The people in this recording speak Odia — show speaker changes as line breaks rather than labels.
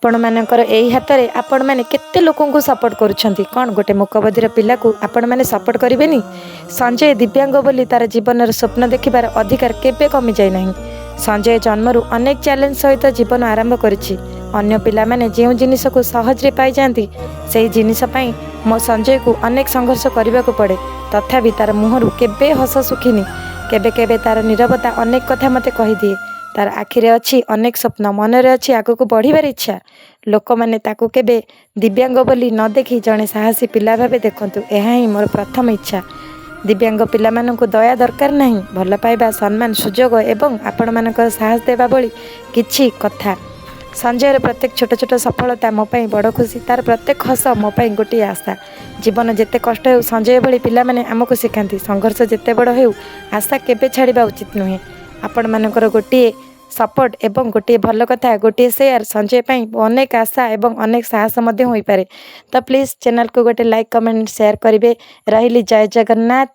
ଆପଣମାନଙ୍କର ଏଇ ହାତରେ ଆପଣମାନେ କେତେ ଲୋକଙ୍କୁ ସପୋର୍ଟ କରୁଛନ୍ତି। କ'ଣ ଗୋଟେ ମୁକବଧିର ପିଲାକୁ ଆପଣମାନେ ସପୋର୍ଟ କରିବେନି? ସଞ୍ଜୟ ଦିବ୍ୟାଙ୍ଗ ବୋଲି ତା'ର ଜୀବନର ସ୍ୱପ୍ନ ଦେଖିବାର ଅଧିକାର କେବେ କମିଯାଇ ନାହିଁ। ସଞ୍ଜୟ ଜନ୍ମରୁ ଅନେକ ଚ୍ୟାଲେଞ୍ଜ ସହିତ ଜୀବନ ଆରମ୍ଭ କରିଛି। ଅନ୍ୟ ପିଲାମାନେ ଯେଉଁ ଜିନିଷକୁ ସହଜରେ ପାଇଯାଆନ୍ତି, ସେହି ଜିନିଷ ପାଇଁ ମୋ ସଞ୍ଜୟକୁ ଅନେକ ସଂଘର୍ଷ କରିବାକୁ ପଡ଼େ। ତଥାପି ତା'ର ମୁହଁରୁ କେବେ ହସ ଶୁଖିନି। କେବେ କେବେ ତା'ର ନୀରବତା ଅନେକ କଥା ମୋତେ କହିଦିଏ। ତା'ର ଆଖିରେ ଅଛି ଅନେକ ସ୍ୱପ୍ନ, ମନରେ ଅଛି ଆଗକୁ ବଢ଼ିବାର ଇଚ୍ଛା। ଲୋକମାନେ ତାକୁ କେବେ ଦିବ୍ୟାଙ୍ଗ ବୋଲି ନ ଦେଖି ଜଣେ ସାହସୀ ପିଲା ଭାବେ ଦେଖନ୍ତୁ, ଏହା ହିଁ ମୋର ପ୍ରଥମ ଇଚ୍ଛା। ଦିବ୍ୟାଙ୍ଗ ପିଲାମାନଙ୍କୁ ଦୟା ଦରକାର ନାହିଁ, ଭଲ ପାଇବା, ସମ୍ମାନ, ସୁଯୋଗ ଏବଂ ଆପଣମାନଙ୍କର ସାହସ ଦେବା ଭଳି କିଛି କଥା। ସଞ୍ଜୟର ପ୍ରତ୍ୟେକ ଛୋଟ ଛୋଟ ସଫଳତା ମୋ ପାଇଁ ବଡ଼ ଖୁସି। ତା'ର ପ୍ରତ୍ୟେକ ହସ ମୋ ପାଇଁ ଗୋଟିଏ ଆଶା। ଜୀବନ ଯେତେ କଷ୍ଟ ହେଉ, ସଞ୍ଜୟ ଭଳି ପିଲାମାନେ ଆମକୁ ଶିଖାନ୍ତି, ସଂଘର୍ଷ ଯେତେ ବଡ଼ ହେଉ, ଆଶା କେବେ ଛାଡ଼ିବା ଉଚିତ ନୁହେଁ। ଆପଣମାନଙ୍କର ଗୋଟିଏ ସପୋର୍ଟ ଏବଂ ଗୋଟିଏ ଭଲ କଥା, ଗୋଟିଏ ସେୟାର ସଞ୍ଜୟ ପାଇଁ ଅନେକ ଆଶା ଏବଂ ଅନେକ ସାହସ ମଧ୍ୟ ହୋଇପାରେ। ତ ପ୍ଲିଜ୍ ଚ୍ୟାନେଲକୁ ଗୋଟେ ଲାଇକ୍, କମେଣ୍ଟ, ସେୟାର କରିବେ। ରହିଲି, ଜୟ ଜଗନ୍ନାଥ।